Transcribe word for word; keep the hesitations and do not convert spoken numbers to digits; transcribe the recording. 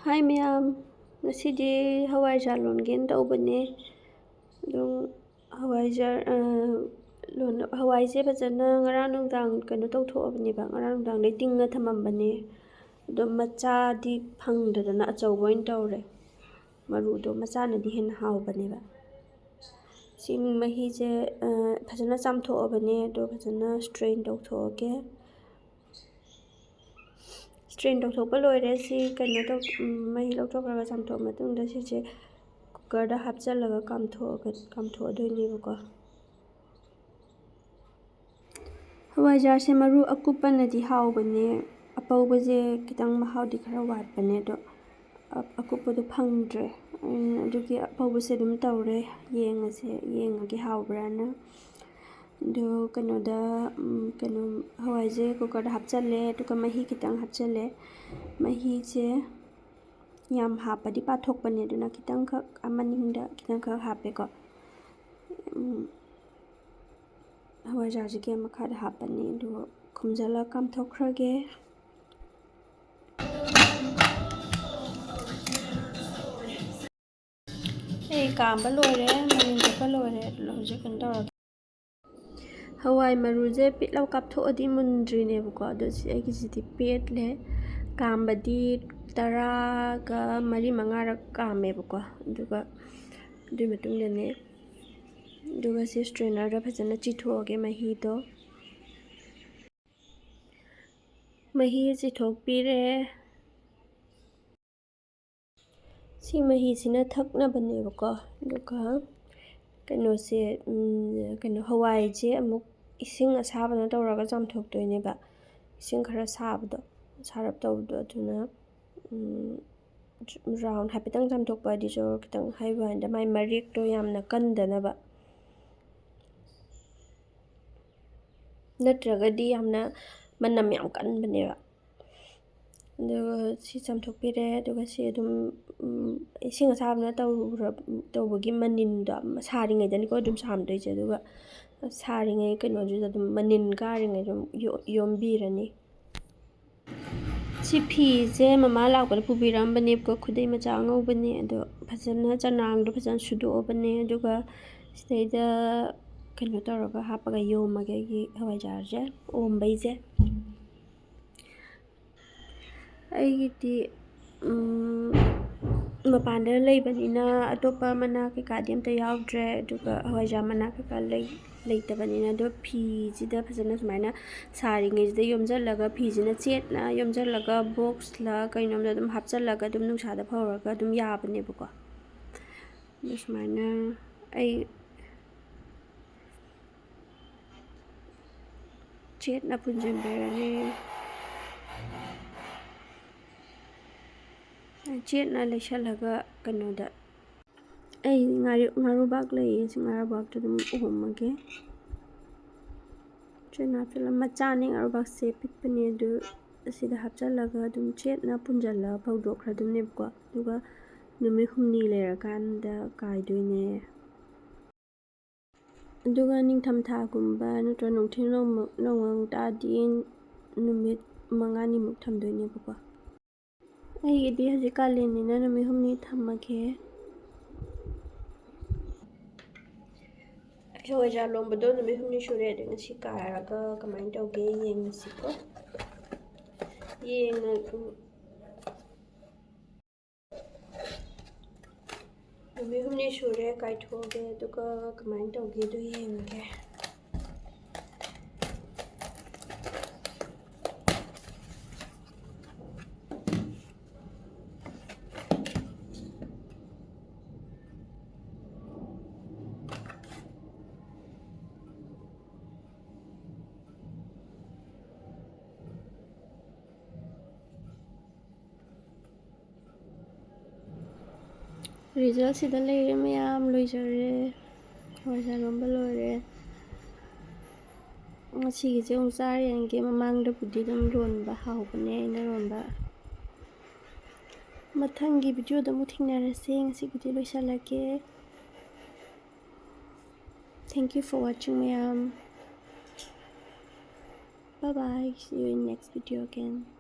ꯍꯥꯏ ꯃꯌꯥꯝ, ꯉꯁꯤꯗꯤ ꯍꯋꯥꯏꯖꯥꯔ ꯂꯣꯟꯒꯦꯅ ꯇꯧꯕꯅꯦ꯫ ꯑꯗꯨꯝ ꯍꯋꯥꯏꯖꯥꯔ, ꯑ, ꯂꯣꯟ-, ꯍꯋꯥꯏꯁꯦ ꯐꯖꯅ ꯉꯔꯥꯡ ꯅꯨꯡꯗꯥꯡ ꯀꯩꯅꯣ ꯇꯧꯊꯣꯛꯑꯕꯅꯦꯕ, ꯉꯔꯥꯡ ꯅꯨꯡꯗꯥꯡꯗꯩ ꯇꯤꯡꯉ ꯊꯝꯃꯝꯕꯅꯦ꯫ ꯑꯗꯣ ꯃꯆꯥꯗꯤ ꯐꯪꯗꯗꯅ ꯑꯆꯧꯕ ꯑꯣꯏꯅ ꯇꯧꯔꯦ꯫ ꯃꯔꯨꯗꯣ ꯃꯆꯥꯅꯗꯤ ꯍꯦꯟꯅ ꯍꯥꯎꯕꯅꯦꯕ꯫ ꯁꯤ ꯃꯍꯤꯁꯦ, ꯑ, ꯐꯖꯅ ꯆꯥꯝꯊꯣꯛꯑꯕꯅꯦ, ꯑꯗꯣ ꯐꯖꯅ strain ꯇꯧꯊꯣꯛꯑꯒꯦ꯫ Strain ꯇꯧꯊꯣꯛꯄ ꯂꯣꯏꯔꯦ꯫ ꯁꯤ ꯀꯩꯅꯣ ꯇꯧ-, ꯎꯝ, ꯃꯩ ꯂꯧꯊꯣꯛꯈ꯭ꯔꯒ ꯆꯥꯝꯊꯣꯛꯑ ꯃꯇꯨꯡꯗ ꯁꯤꯁꯦ cookerꯗ ꯍꯥꯞꯆꯜꯂꯒ ꯀꯥꯝꯊꯣꯛꯑꯒ, ꯀꯥꯝꯊꯣꯛꯑꯗꯣꯏꯅꯦꯕꯀꯣ꯫ ꯍꯋꯥꯏꯖꯥꯔꯁꯦ ꯃꯔꯨ ꯑꯀꯨꯞꯄꯅꯗꯤ ꯍꯥꯎꯕꯅꯦ, ꯑꯄꯧꯕꯁꯦ ꯈꯤꯇꯪ ꯃꯍꯥꯎꯗꯤ ꯈꯔ ꯋꯥꯠꯄꯅꯦ, ꯑꯗꯣ ꯑ-, ꯑꯀꯨꯞꯄꯗꯣ ꯐꯪꯗ꯭ꯔꯦ꯫ ꯎꯝ, ꯑꯗꯨꯒꯤ ꯑꯄꯧꯕꯁꯦ ꯑꯗꯨꯝ ꯇꯧꯔꯦ꯫ ꯌꯦꯡꯉꯁꯦ, ꯌꯦꯡꯉꯒꯦ ꯍꯥꯎꯕ꯭ꯔꯥꯅ꯫ ꯑꯗꯨ ꯀꯩꯅꯣꯗ, ꯎꯝ, ꯀꯩꯅꯣ, ꯍꯋꯥꯏꯁꯦ cookerꯗ ꯍꯥꯞꯆꯜꯂꯦ, ꯑꯗꯨꯒ ꯃꯍꯤ ꯈꯤꯇꯪ ꯍꯥꯞꯆꯜꯂꯦ꯫ ꯃꯍꯤꯁꯦ ꯌꯥꯝ ꯍꯥꯞꯄꯗꯤ ꯄꯥꯊꯣꯛꯄꯅꯦ, ꯑꯗꯨꯅ ꯈꯤꯇꯪꯈꯛ, ꯑꯃꯅꯤꯗ ꯈꯤꯇꯪꯈꯛ ꯍꯥꯞꯄꯦꯀꯣ꯫ ꯎꯝ, ꯍꯋꯥꯏꯖꯥꯔꯁꯦ gas ꯃꯈꯥꯗ ꯍꯥꯞꯄꯅꯤ, ꯑꯗꯨꯒ ꯈꯨꯝꯖꯤꯜꯂꯒ ꯀꯥꯝꯊꯣꯛꯈ꯭ꯔꯒꯦ꯫ ꯑꯩ ꯀꯥꯝꯕ ꯂꯣꯏꯔꯦ, ꯃꯅꯤꯟ ꯊꯣꯛꯄ ꯂꯣꯏꯔꯦ꯫ ꯑꯗꯨ ꯍꯧꯖꯤꯛ ꯀꯩꯅꯣ ꯇꯧꯔꯒꯦ꯫ ꯍꯋꯥꯏ ꯃꯔꯨꯁꯦ ꯄꯤꯠ ꯂꯥꯎ ꯀꯥꯞꯊꯣꯛꯑꯗꯤ ꯃꯨꯟꯗ꯭ꯔꯤꯅꯦꯕꯀꯣ, ꯑꯗꯣ ꯁꯤ ꯑꯩꯒꯤꯁꯤꯗꯤ ꯄꯦꯠꯂꯦ꯫ ꯀꯥꯝꯕꯗꯤ ꯇꯔꯥꯒ ꯃꯔꯤ ꯃꯉꯥꯔꯛ ꯀꯥꯝꯃꯦꯕꯀꯣ, ꯑꯗꯨꯒ ꯑꯗꯨꯒꯤ ꯃꯇꯨꯡꯗꯅꯦ, ꯑꯗꯨꯒ ꯁꯤ strainerꯗ ꯐꯖꯅ ꯆꯤꯊꯣꯛꯑꯒꯦ ꯃꯍꯤꯗꯣ꯫ ꯃꯍꯤ ꯆꯤꯊꯣꯛꯄꯤꯔꯦ꯫ ꯁꯤ ꯃꯍꯤꯁꯤꯅ ꯊꯛꯅꯕꯅꯦꯕꯀꯣ꯫ ꯑꯗꯨꯒ ꯀꯩꯅꯣꯁꯦ, ꯎꯝ, ꯀꯩꯅꯣ, ꯍꯋꯥꯏꯁꯦ ꯑꯃꯨꯛ ꯏꯁꯤꯡ ꯑꯁꯥꯕꯅ ꯇꯧꯔꯒ ꯆꯥꯝꯊꯣꯛꯇꯣꯏꯅꯦꯕ꯫ ꯏꯁꯤꯡ ꯈꯔ ꯁꯥꯕꯗꯣ, ꯁꯥꯔꯞ ꯇꯧꯕꯗꯣ, ꯑꯗꯨꯅ, ꯎꯝ, round ꯍꯥꯏꯐꯦꯠꯇꯪ ꯆꯥꯝꯊꯣꯛꯄ, ꯑꯗꯨꯁꯨ ꯈꯤꯇꯪ ꯍꯥꯏꯕ ꯋꯥꯅꯤꯗ, ꯃꯥꯏ ꯃꯔꯦꯛꯇꯣ ꯌꯥꯝꯅ ꯀꯟꯗꯅꯕ꯫ ꯅꯠꯇ꯭ꯔꯒꯗꯤ ꯌꯥꯝꯅ ꯃꯅꯝ ꯌꯥꯝ ꯀꯟꯕꯅꯦꯕ꯫ ꯑꯗꯨꯒ ꯁꯤ ꯆꯥꯝꯊꯣꯛꯄꯤꯔꯦ꯫ ꯑꯗꯨꯒ ꯁꯤ ꯑꯗꯨꯝ, ꯎꯝ, ꯏꯁꯤꯡ ꯑꯁꯥꯕꯅ ꯇꯧꯔ-, ꯇꯧꯕꯒꯤ ꯃꯅꯤꯟꯗꯣ, ꯁꯥꯔꯤꯉꯩꯗꯅꯤꯀꯣ ꯑꯗꯨꯝ ꯆꯥꯝꯗꯣꯏꯁꯦ꯫ ꯑꯗꯨꯒ ꯁꯥꯔꯤꯉꯩ ꯀꯩꯅꯣꯗꯨꯗ ꯑꯗꯨꯝ ꯃꯅꯤꯟ ꯀꯥꯔꯤꯉꯩꯗ ꯑꯗꯨꯝ ꯌꯣ-, ꯌꯣꯝꯕꯤꯔꯅꯤ꯫ ꯁꯤ ꯐꯤꯁꯦ ꯃꯃꯥ ꯂꯥꯛꯄꯗ ꯄꯨꯕꯤꯔꯝꯕꯅꯦꯕꯀꯣ, ꯈꯨꯗꯩ ꯃꯆꯥ ꯑꯉꯧꯕꯅꯦ꯫ ꯑꯗꯣ ꯐꯖꯅ ꯆꯅꯥꯡꯗꯣ ꯐꯖꯅ ꯁꯨꯗꯣꯛꯑꯕꯅꯦ, ꯑꯗꯨꯒ ꯁꯤꯗꯩꯗ ꯀꯩꯅꯣ ꯇꯧꯔꯒ ꯍꯥꯞꯄꯒ ꯌꯣꯝꯃꯒꯦ ꯑꯩꯒꯤ ꯍꯋꯥꯏꯖꯥꯔꯁꯦ, ꯑꯣꯝꯕꯩꯁꯦ꯫ ꯑꯩꯒꯤꯗꯤ ꯎꯝ, ꯃꯄꯥꯟꯗ ꯂꯩꯕꯅꯤꯅ ꯑꯇꯣꯞꯄ ꯃꯅꯥ ꯀꯩꯀꯥꯗꯤ ꯑꯝꯇ ꯌꯥꯎꯗ꯭ꯔꯦ, ꯑꯗꯨꯒ ꯍꯋꯥꯏꯖꯥꯔ ꯃꯅꯥ ꯀꯩꯀꯥ ꯂꯩ ꯂꯩꯇꯕꯅꯤꯅ꯫ ꯑꯗꯣ ꯐꯤꯁꯤꯗ ꯐꯖꯅ ꯁꯨꯃꯥꯏꯅ ꯁꯥꯔꯤꯉꯩꯁꯤꯗ ꯌꯣꯝꯁꯤꯜꯂꯒ, ꯐꯤꯁꯤꯅ ꯆꯦꯠꯅ ꯌꯣꯝꯁꯤꯜꯂꯒ, ꯕꯣꯛꯁꯂ ꯀꯩꯅꯣꯝꯗ ꯑꯗꯨꯝ ꯍꯥꯞꯆꯤꯜꯂꯒ ꯑꯗꯨꯝ ꯅꯨꯡꯁꯥꯗ ꯐꯧꯔꯒ ꯑꯗꯨꯝ ꯌꯥꯕꯅꯦꯕꯀꯣ꯫ ꯑꯗꯨ ꯁꯨꯃꯥꯏꯅ ꯑꯩ ꯆꯦꯠꯅ ꯄꯨꯟꯁꯤꯟꯕꯤꯔꯅꯤ꯫ ꯆꯦꯠꯅ ꯂꯩꯁꯜꯂꯒ ꯀꯩꯅꯣꯗ, ꯑꯩ ꯉꯥꯔꯨ-, ꯉꯥꯔꯨꯕꯥꯛ ꯂꯩꯌꯦ, ꯁꯤ ꯉꯥꯔꯨꯕꯥꯛꯇꯨ ꯑꯗꯨꯝ ꯑꯣꯝꯃꯒꯦ꯫ ꯆꯦꯠꯅ ꯍꯥꯞꯆꯤꯜꯂ-, ꯃꯆꯥꯅꯦ ꯉꯥꯔꯨꯕꯥꯛꯁꯦ, ꯄꯤꯛꯄꯅꯦ꯫ ꯑꯗꯨ ꯑꯁꯤꯗ ꯍꯥꯞꯆꯤꯜꯂꯒ ꯑꯗꯨꯝ ꯆꯦꯠꯅ ꯄꯨꯟꯁꯤꯜꯂꯒ ꯐꯧꯗꯣꯛꯈ꯭ꯔꯗꯣꯏꯅꯦꯕꯀꯣ꯫ ꯑꯗꯨꯒ ꯅꯨꯃꯤꯠ ꯍꯨꯝꯅꯤ ꯂꯩꯔꯀꯥꯟꯗ ꯀꯥꯏꯗꯣꯏꯅꯦ꯫ ꯑꯗꯨꯒ ꯅꯤꯡꯊꯝꯊꯥꯒꯨꯝꯕ ꯅꯠꯇ꯭ꯔꯒ ꯅꯨꯡꯊꯤꯜ ꯅꯣꯡꯃ-, ꯅꯣꯡꯃꯪ ꯇꯥꯔꯗꯤ ꯅꯨꯃꯤꯠ ꯃꯉꯥꯅꯤꯃꯨꯛ ꯊꯝꯗꯣꯏꯅꯦꯕꯀꯣ꯫ ꯑꯩꯒꯤꯗꯤ ꯍꯧꯖꯤꯛ ꯀꯥꯂꯦꯟꯅꯤꯅ ꯅꯨꯃꯤꯠ ꯍꯨꯝꯅꯤ ꯊꯝꯃꯒꯦ꯫ ꯑꯩꯁꯨ ꯍꯋꯥꯏꯖꯥꯔ ꯂꯣꯝꯕꯗꯣ ꯅꯨꯃꯤꯠ ꯍꯨꯝꯅꯤ ꯁꯨꯔꯦ꯫ ꯑꯗꯨ ꯉꯁꯤ ꯀꯥꯔꯒ ꯀꯃꯥꯏꯅ ꯇꯧꯒꯦ ꯌꯦꯡꯉꯁꯤꯀꯣ꯫ ꯌꯦꯡꯉ-, ꯎꯝ, ꯅꯨꯃꯤꯠ ꯍꯨꯝꯅꯤ ꯁꯨꯔꯦ ꯀꯥꯏꯊꯣꯛꯑꯒꯦ, ꯑꯗꯨꯒ ꯀꯃꯥꯏꯅ ꯇꯧꯒꯦꯗꯣ ꯌꯦꯡꯉꯒꯦ꯫ ꯔꯤꯖꯜꯁꯤꯗ ꯂꯩꯔꯦ ꯃꯌꯥꯝ, ꯂꯣꯏꯖꯔꯦ꯫ ꯍꯋꯥꯏꯖꯥꯔ ꯂꯣꯟꯕ ꯂꯣꯏꯔꯦ꯫ ꯉꯁꯤꯒꯤꯁꯦ ꯑꯃꯨꯛ ꯆꯥꯔ ꯌꯦꯡꯒꯦ꯫ ꯃꯃꯥꯡꯗꯕꯨꯗꯤ ꯑꯗꯨꯝ ꯂꯣꯟꯕ ꯍꯥꯎꯕꯅꯦ ꯑꯩꯅ ꯂꯣꯟꯕ꯫ ꯃꯊꯪꯒꯤ ꯚꯤꯗꯤꯑꯣꯗ ꯑꯃꯨꯛ ꯊꯦꯡꯅꯔꯁꯦ꯫ ꯉꯁꯤꯒꯤꯗꯤ ꯂꯣꯏꯁꯤꯜꯂꯒꯦ꯫ Thank you for watching ꯃꯌꯥꯝ꯫ Bye bye. See you in next video again.